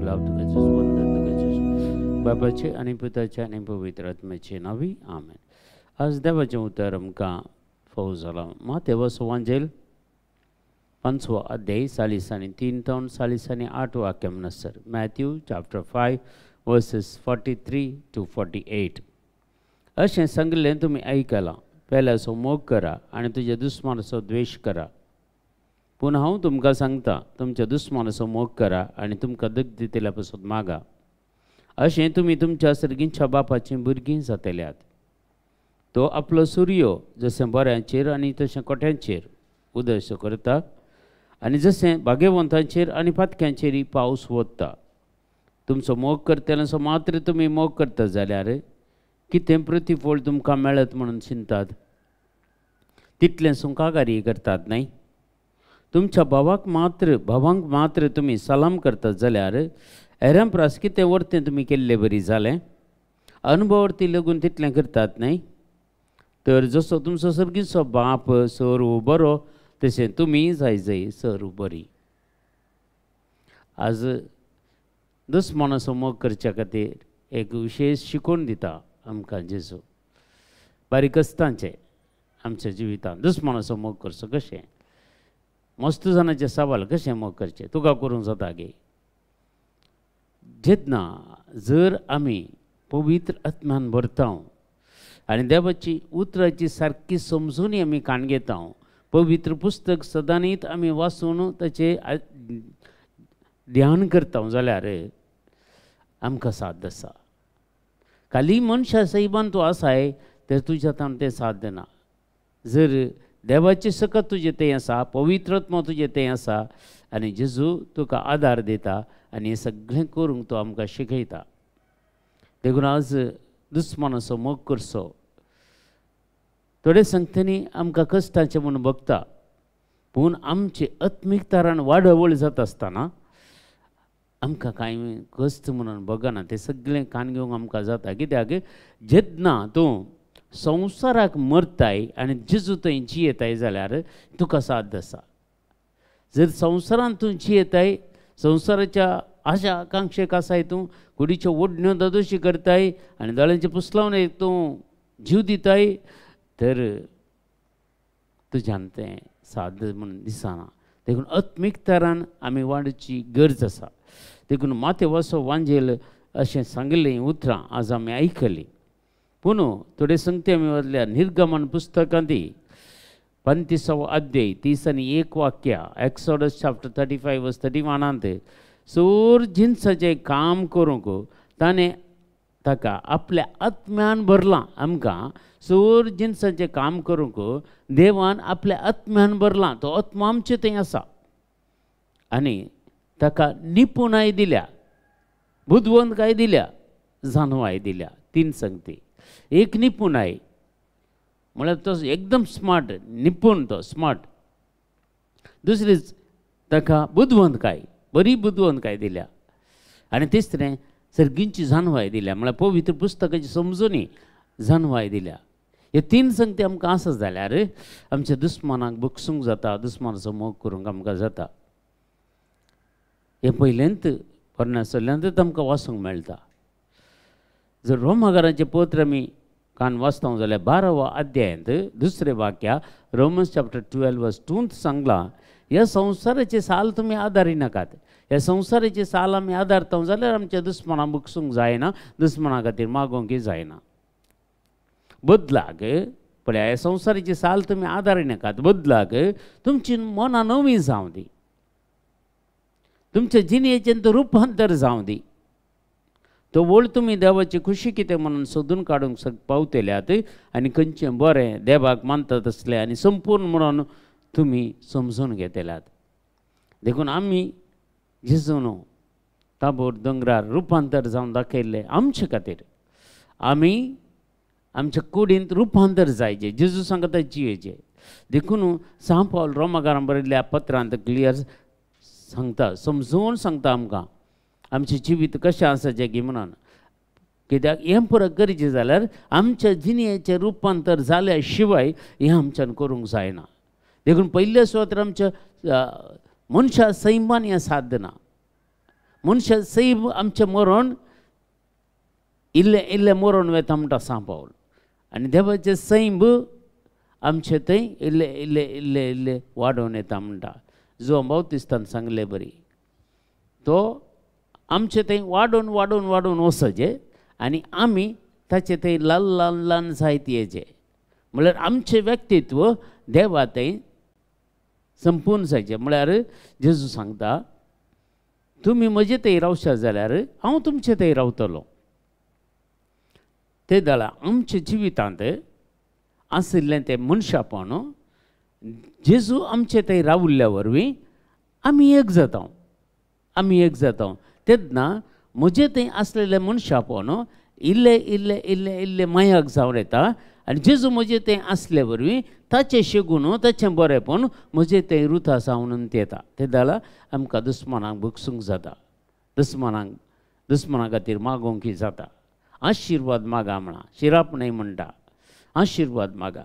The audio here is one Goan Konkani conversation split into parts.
लाभ तुका जेजू, वंदन तुका जेजू. बापाचे आनी पुताचे आनी पवित्र आत्म्याचे नांवी आमेन. आज देवाचें उतर आमकां फावो जालां मातेवाचो वांजेल 5वो अध्याय 43 तावन 48 वाक्य म्हणसर, मॅथ्यू चॅप्टर 5 वर्सेस 43 to 48. अशें सांगिल्लें तुमी आयकलां, पेल्याचो मोग करा आनी तुज्या दुस्मानाचो द्वेश करा. पूण हांव तुमकां सांगता, तुमच्या दुस्मानाचो मोग करा आनी तुमकां दग दितल्या पासून मागा. अशें तुमी तुमच्या सर्गींच्या बापाचीं भुरगीं जातल्यात. तो आपलो सुर्यो जशें बऱ्यांचेर आनी तशें कोट्यांचेर उदय करता आनी जशें भाग्यवंतांचेर आनी पातक्यांचेरय पावस वता. तुमचो मोग करतल्यांचो मात्र तुमी मोग करता जाल्यार कितें प्रतिफळ तुमकां मेळत म्हणून चिंतात? तितलें सुंकागारी करतात न्हय? तुमच्या भावांक मात्र तुमी सलाम करतात जाल्यार हेरां परस कितें वर्तें तुमी केल्ले बरी जालें? अनुभवर्ती लागून तितलें करतात न्हय? तर जसो तुमचो सर्गीचो बाप सर्व बरो तशें तुमी जाय जाय सर्व बरी. आज दुस्मानाचो मोग करच्या खातीर एक विशेश शिकोवन दिता आमकां जेजू. बारीक आसतांचें आमच्या जिवितांत दुस्मानाचो मोग करचो कशें, मस्त जाणाचें सवाल कशें मोग करचें, तुका करूंक जाता गे? जेन्ना जर आमी पवित्र आत्म्यान भरता आनी देवाची उतराची सारकी समजून आमी काण घेता, पवित्र पुस्तक सदांनीत आमी वाचून ताचें ध्यान करता जाल्यार आमकां साध्य आसा. खाली मनशा सैबान तूं आसाय तर तुज्या हातान तें साध्य ना. जर देवाची सकत तुजें तें आसा, पवित्रत्व तुजें तें आसा आनी जेजू तुका आदार दिता आनी हें सगळें करूंक तो आमकां शिकयता. देखून आज दुस्मानाचो मोग करचो. थोडे संगतेनी आमकां कश्टाचें म्हूण बगता, पूण आमचे आत्मीक तारान वाडवळ जाता आसतना आमकां कांय कश्ट म्हणून बगना, तें सगळें कान घेवंक आमकां जाता. कित्याक जेन्ना तूं संवसाराक मरताय आनी जेजू थंय जियेताय जाल्यार तुका साध्य आसा. जर संवसारांत तूं जियेताय, संवसाराच्या आशा आकांक्षेक आसाय, तूं कुडीच्यो ओडण्यो दादोशी करताय आनी दोळ्यांचे पुसलावन तूं जीव दिताय तर तुज्यान तें साध्य म्हणून दिसना. देखून आत्मीक तरान आमी वाडची गरज आसा. देखून मातेवाचो वांजेल अशें सांगिल्लीं उतरां आज आमी आयकलीं. पूण थोडे संगते आमी वतल्या निर्गमन पुस्तकांत 35वो अध्याय 31 वाक्य, एक्सोडस चॅप्टर 35 वर्स 31 सोर जिन्साचें काम करूंक ताणें ताका आपल्या आत्म्यान भरलां. आमकां सोर जिन्साचें काम करूंक देवान आपल्या आत्म्यान भरलां. तो आत्मो आमचे थंय आसा आनी ताका निपुणाय दिल्या, बुदवंतकाय दिल्या, जाणवाय दिल्या. 3 संगती. एक निपुणाय म्हळ्यार तो एकदम स्मार्ट, निपूण, तो स्मार्ट. दुसरी ताका बुदवंतकाय, बरी बुदवंतकाय दिल्या. आनी तिसरें सर्गींची जाणवाय दिल्या, म्हळ्यार पवित्र पुस्तकाची समजुनी जाणवाय दिल्या. हे 3 संगती आमकां आसा जाल्यार आमच्या दुस्मानाक बक्षूंक जाता, दुस्मानाचो मोग करूंक आमकां जाता. हें पयलेंत पोरण्या सल्ल्यांतच आमकां वाचूंक मेळटा. जर रोमागाराचें पत्र आमी कान वाचता जाल्यार 12व्या अध्यायांत दुसरें वाक्य, रोमन्स चॅप्टर 12 वर्स 2 सांगलां, ह्या संवसाराचे साल तुमी आदारी नाकात. ह्या संवसाराचे साल आमी आदारता जाल्यार आमच्या दुस्मानाक बक्षूंक जायना, दुस्माना खातीर मागोवंकय जायना. बदलाक पळय, ह्या संवसाराची साल तुमी आदारी नाकात, बदलाक तुमची मनां नवीं जावं दी, तुमच्या जिणेचें रुपांतर जावं दी. तो वळ तुमी देवाची खुशी कितें म्हणून सोदून काडूंक पावतल्यात आनी खंयचें बरें देवाक मानतात तसलें आनी संपूर्ण म्हणून तुमी समजून घेतल्यात. देखून आमी जेजून ताबोर दोंगरार रुपांतर जावन दाखयल्लें आमचे खातीर. आमी आमच्या कुडींत रुपांतर जायचें, जेजू सांगता जियेचें. देखून सांव पावल रोमागारान बरयल्ल्या पत्रांत क्लियर सांगता, समजून सांगता आमकां आमचें जिवीत कशें आसाचें की म्हणून. कित्याक हें पुरो गरजेचें जाल्यार आमच्या जिणेचें रुपांतर जाल्या शिवाय हें आमच्यान करूंक जायना. देखून पयल्या सुवातेर आमच्या मनशा सैमान हें साध्य ना. मनशा सैम आमचें मरण इल्लें इल्लें मरण वेता म्हणटा सांव पावल आनी देवाचें सैम आमचें थंय इल्लें इल्लें इल्लें इल्लें वाडोवन येता म्हणटा. जुवांव बाप्तिस्तान सांगले बरी तो आमचें थंय वाडोवन वाडोवन वाडोवन वचचें आनी आमी ताचे थंय ल्हान ल्हान ल्हान जायत येचें. म्हळ्यार आमचें व्यक्तित्व देवा थंय संपूर्ण जायचें. म्हळ्यार जेजू सांगता तुमी म्हजे थंय रावशात जाल्यार हांव तुमचे थंय रावतलो. ते जाल्यार आमच्या जिवितांत आशिल्लें तें मनशापण जेजू आमचे थंय राविल्ल्या वरवीं आमी एक जाता, आमी एक जाता. तेन्ना म्हजे थंय आसलेलें मनशापण इल्लें इल्लें इल्लें इल्लें मायाक जावन येता आनी जेजू म्हजे थंय आसले वरवीं ताचें शेगून ताचें बरेंपण म्हजें थंय रुथा जावन येता. ते जाल्यार आमकां दुस्मानाक भोगसूंक जाता, दुस्मानाक दुस्माना खातीर मागोवंक जाता. आशिर्वाद मागा म्हणा, शिराप न्हय म्हणटा, आशिर्वाद मागा.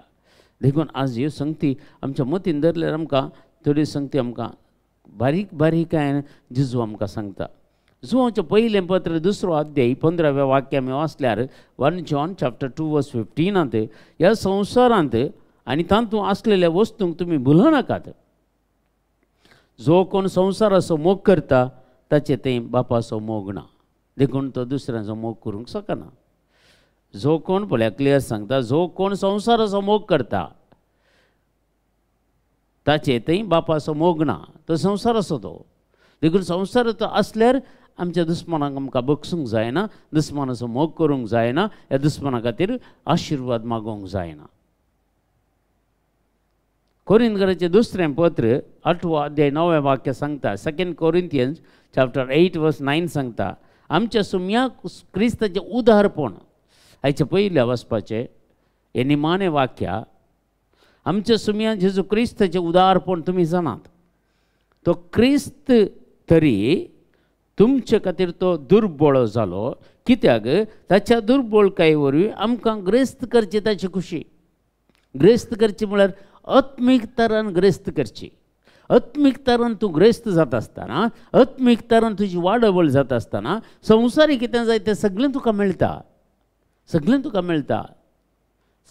देखून आज ह्यो संगती आमच्या मतीन धरल्यार आमकां थोड्यो संगती आमकां बारीक बारीकायेन जेजू आमकां सांगता. जुवांचें पयलें पत्र दुसरो अध्याय 15व्या वाक्य आमी वाचल्यार 1 John chapter 2 verse 15 ह्या संवसारांत आनी तातूंत आसलेल्या वस्तूंक तुमी भुलनाकात. जो कोण संवसाराचो मोग करता ताचें थंय बापाचो मोग ना, देखून तो दुसऱ्यांचो मोग करूंक शकना. जो कोण पळया क्लियर सांगता, जो कोण संवसाराचो मोग करता ताचें थंय बापाचो मोग ना, तो संवसाराचो तो. देखून संवसाराचो आसल्यार आमच्या दुस्मानाक आमकां बक्षूंक जायना, दुस्मानाचो मोग करूंक जायना, ह्या दुस्माना खातीर आशिर्वाद मागोवंक जायना. कोरिंथकराचें दुसरें पत्र 8वो अध्याय 9वें वाक्य सांगता, 2 Corinthians chapter 8 verse 9 सांगता आमच्या सुम्या क्रिस्ताचें उदारपण. हाचे पयलें वचपाचें हें निमाणें वाक्य, आमच्या सुम्या जेजू क्रिस्ताचें उदारपण तुमी जाणात. तो क्रिस्त तरी तुमचे खातीर तो दुर्बळ जालो, कित्याक ताच्या दुर्बळकाये वरवीं आमकां ग्रेस्त करची ताची खुशी. ग्रेस्त करची म्हळ्यार आत्मीक तरान ग्रेस्त करची. आत्मीक तरान तूं ग्रेस्त जाता आसतना, आत्मीक तरान तुजी वाडवळ जाता आसतना संवसारी कितें जाय तें सगळें तुका मेळटा, सगळें तुका मेळटा.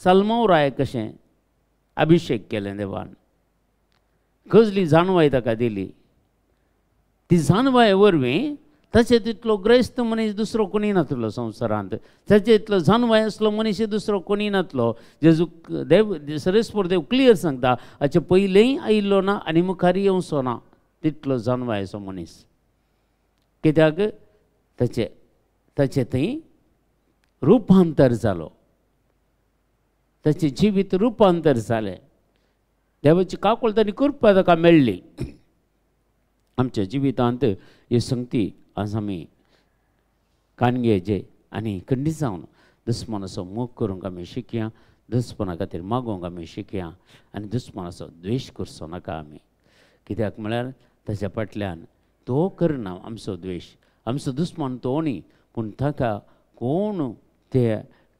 सलमाव राय कशें अभिशेक केलें देवान, कसली जाणवाय ताका दिली, ती जाणवाय वरवीं ताचे तितलो ग्रेस्त मनीस दुसरो कोणी नातलो संवसारांत, ताचे इतलो जाणवाय आसलो मनीस दुसरो कोणी नातलो. जेजू देव सरेस्पर देव क्लियर सांगता हाचे पयलेंय आयिल्लो ना आनी मुखार येवचो ना तितलो जाणवायचो मनीस. कित्याक ताचे ताचे थंय रुपांतर जालो, ताचें जिवीत रुपांतर जालें, देवाची काकूळट आनी कृपा ताका मेळ्ळी. आमच्या जिवितांत ही संगती आज आमी कानगेचे आनी खंडीत जावन दुस्मानाचो मोग करूंक आमी शिकया, दुस्माना खातीर मागोवंक आमी शिकया आनी दुस्मानाचो द्वेश करचो नाका आमी. कित्याक म्हळ्यार ताच्या फाटल्यान तो करना आमचो द्वेश, आमचो दुस्मान तो न्ही, पूण ताका कोण ते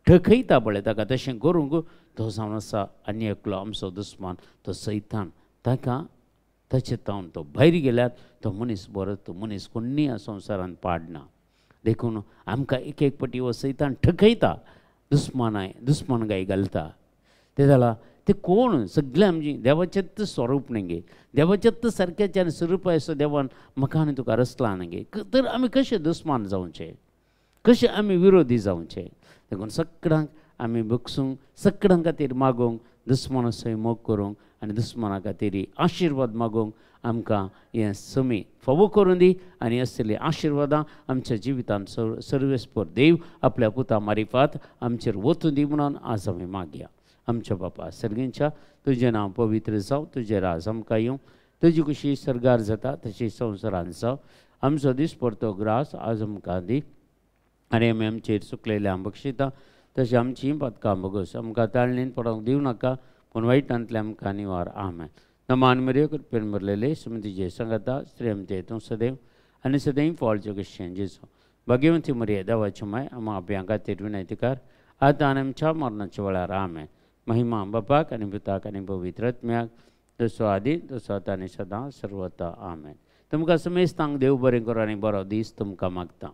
ठकयता पळय ताका तशें करूंक तो जावन आसा आनी एकलो आमचो दुस्मान तो सैतान. ताका ताचे तावन तो भायर गेल्यार तो मनीस बरो, तो मनीस कोण्णी ह्या संवसारांत पाडना. देखून आमकां एक एक पटी हो सैतान ठकयता, दुस्मानाय दुस्मान गाय घालता. ते जाला ते कोण सगळें आमची देवाचेंच स्वरूप न्ही गे, देवाचेंच सारकेचें आनी स्वरूप आसो देवान म्हाका आनी तुका रचला न्ही गे, तर आमी कशें दुस्मान जावचें, कशें आमी विरोधी जावचें. देखून सगळ्यांक आमी बक्षूंक, सगळ्यां खातीर मागोवंक, दुस्मानाचो मोग करूंक आनी दुस्माना खातीर आशिर्वाद मागोवंक आमकां हें समी फावो करून दी आनी असली आशिर्वादां आमच्या जिवितांत सर्वेस्पर देव आपल्या पुता मारिफात आमचेर वतून दी म्हणून आज आमी मागया. आमच्या बापा सर्गींच्या, तुजें नांव पवित्र जावं, तुजें राज आमकां येवं, तुजी खुशी सर्गार जाता तशी संवसारांत जावं. आमचो दीस परतो ग्रास आज आमकां दी आनी आमी आमचेर चुकलेल्या बक्षिता तशें आमचीं पदकां भोगोस, आमकां ताळणीन पडोवंक दिवं नाका पूण वायटांतले आमकां निवार. आमेन. नमान मरियो कृपेन भरलेले सुमतीचे सांगाता स्त्रियमते तूं सदैव आनी सदैव फॉलचो कशें जेजू भाग्यवंती मरिये देवाचे माय आमा आपल्या खातीर विनयतीकार आतां आनी आमच्या मरणाच्या वेळार. आमेन. महिमा बापाक आनी पुताक आनी पवित्र आत्म्याक, जसो आदी तसो आतां आनी सदां सर्वता. आमेन. तुमकां समेस्तांक देव बरें करूं आनी बरो दीस तुमकां मागता.